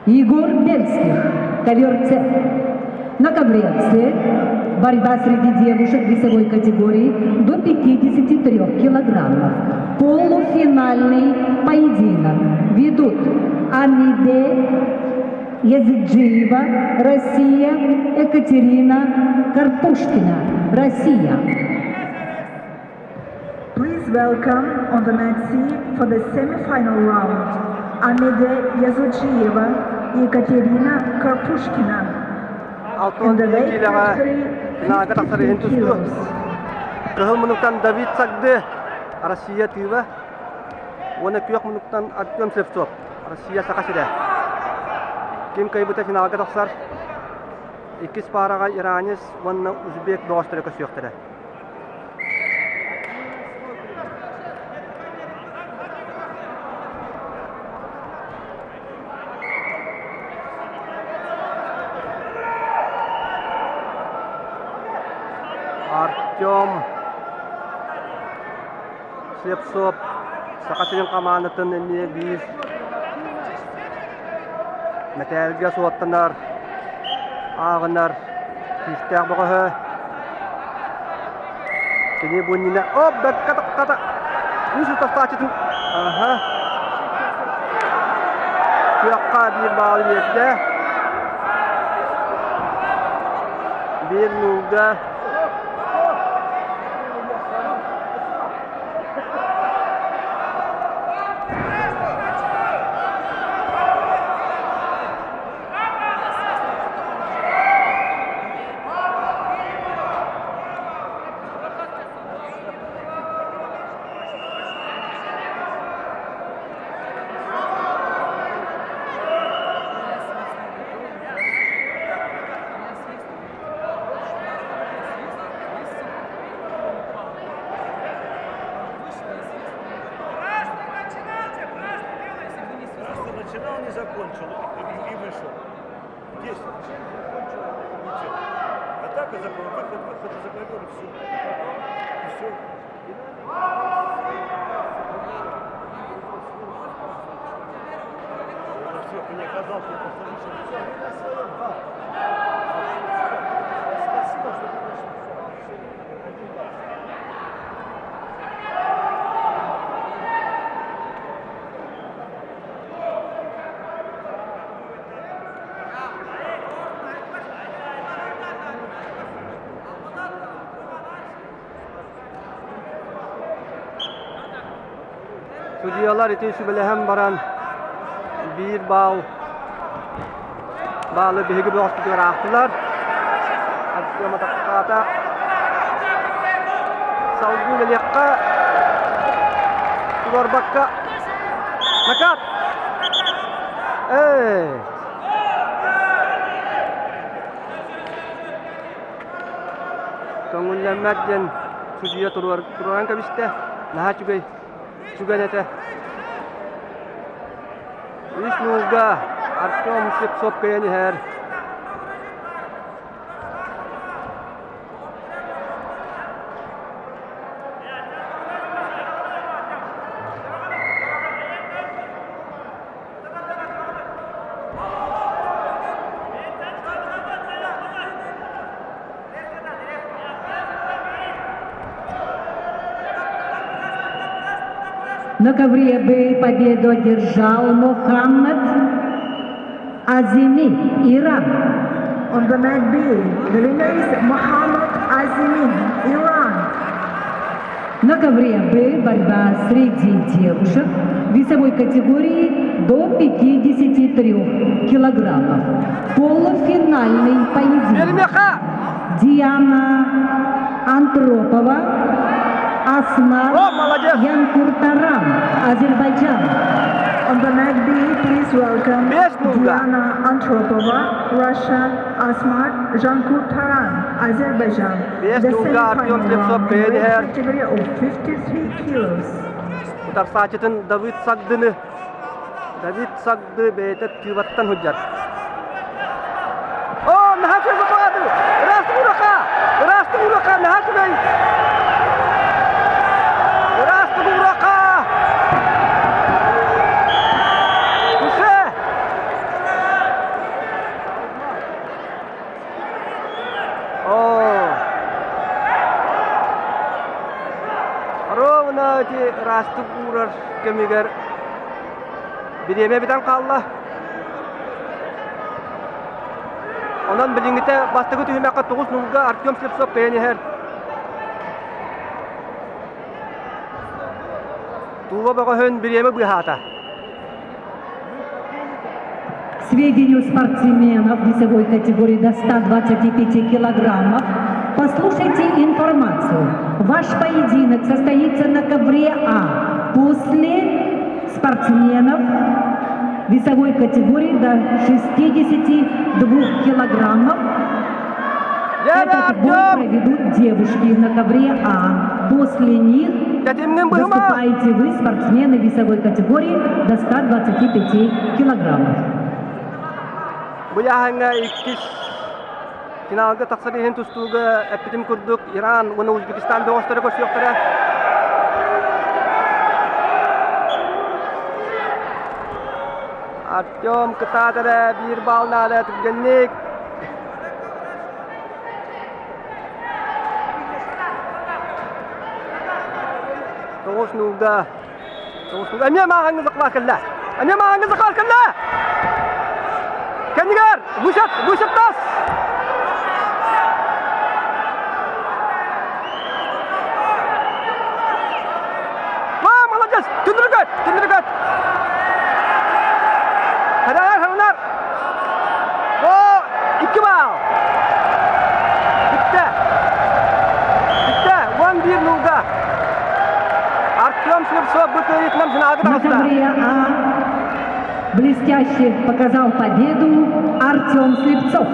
Егор Бельских, ковер С. На ковре С борьба среди девушек весовой категории до 53 килограммов. Полуфинальный поединок ведут Амиде Языджиева, Россия, Екатерина Карпушкина, Россия. Please welcome on the mat C for the semi-final round Amide Yazıcıeva, Екатерина Карпушкина. In the 62 weight киилэҕэ category финалга тахсар иһин 53 тустуу. kilos. Кыһыл муннуктан Давид Сагды, Россия тыыба уонна күөх муннуктан Артем Слепцов, Россия Саха сирэ. Ким кыайбыта финалга тахсар. Иккис паараҕа иранец уонна узбек бөҕөстөрө көрсүөхтэрэ. Артем Слепцов Саха сирин хамаандатын эмиэ биир мэтээлгэ суоттанар, ааҕынар күүстээх бөҕөһө. Кини бу иннинэ оп бэркэ таххата үс утастааччытын аха күөххэ биир баалы биэрдэ. Биир нуулга Начинал, не закончил и, и вышел. 10. Закончил, ничего. Атака за выход, выход за ковер и все. И все. Всех не оказался, я просто вышел. Спасибо, что ты вышел. Судьуйалар ити сүбэлэһэн баран биир баал баалы биһиги бөҕөспүтүгэр аахтылар. Артем атахтаата. Салгыы үлэлиэххэ. Туруорбакка. Накат! Эй! Көҥүллэммэт диэн судьуйа туруор, туруоран кэбистэ. Наһаа үчүгэй түгэн этэ. Үс нуулга Артем Слепцов кыайан иһэр. На ковре Б победу одержал Мохаммад Азими, Иран. On the mat B, the winner is Mohammad Azimi, Iran. На ковре Б борьба среди девушек весовой категории до 53 килограммов. Полуфинальный поединок. Бермеха! Диана Антропова, Асмар О, молодец! Янкуртаран, Азербайджан. On the mat B, please welcome Без нуга. Diana Antropova, Russia, Asmar Jankurtaran, Azerbaijan. Без The нуга Артем semi-final Слепцов round in кыайан weight иһэр. category of 53 kilos. Утарсааччытын Давид Сагдыны Давид Сагды бэйэтэ тыыбаттан сылдьар. О, наһаа үчүгэй баҕадыр! Ыраастык уруха! Ыраастык уруха! Наһаа үчүгэй! Ыраастык уруха! Туше! Ыраастык уурар кэмигэр бириэмэ бүтэн хаалла. Онон билиҥҥитэ бастакы түһүмэххэ тоҕус нуулга Артем Слепцов кыайан иһэр. Тууба бөҕөһүн бириэмэ быыһаата. К сведению спортсменов весовой категории до 125 килограммов, послушайте информацию. Ваш поединок состоится на ковре А после спортсменов весовой категории до 62 килограммов. Этот бой проведут девушки на ковре А. После них выступаете вы, спортсмены весовой категории до 125 килограммов. Бу ыйааһыҥҥа иккис финалга тахсар иһин тустууга эппитим курдук Иран уонна Узбекистан бөҕөстөрө көрсүөхтэрэ. Артем кытаат эрэ биир баал наада түргэнник. Тоҕус нуулга. Тоҕус нуулга. Эмиэ мааҕыҥҥы сакалаах кэллэ. Эмиэ мааҕыҥҥы сакалаах кэллэ. Кэннигэр! Высет! Высет тас! Ва, молодец! Түндүргөт! Түндүргөт! Харанар, харанар! О, икки баал! Бүттэ! Бүттэ! 11 нуулга! Артем Слепцов бу кыайыытынан финалга таҕыста. На ковре А блестяще показал победу Артем Слепцов.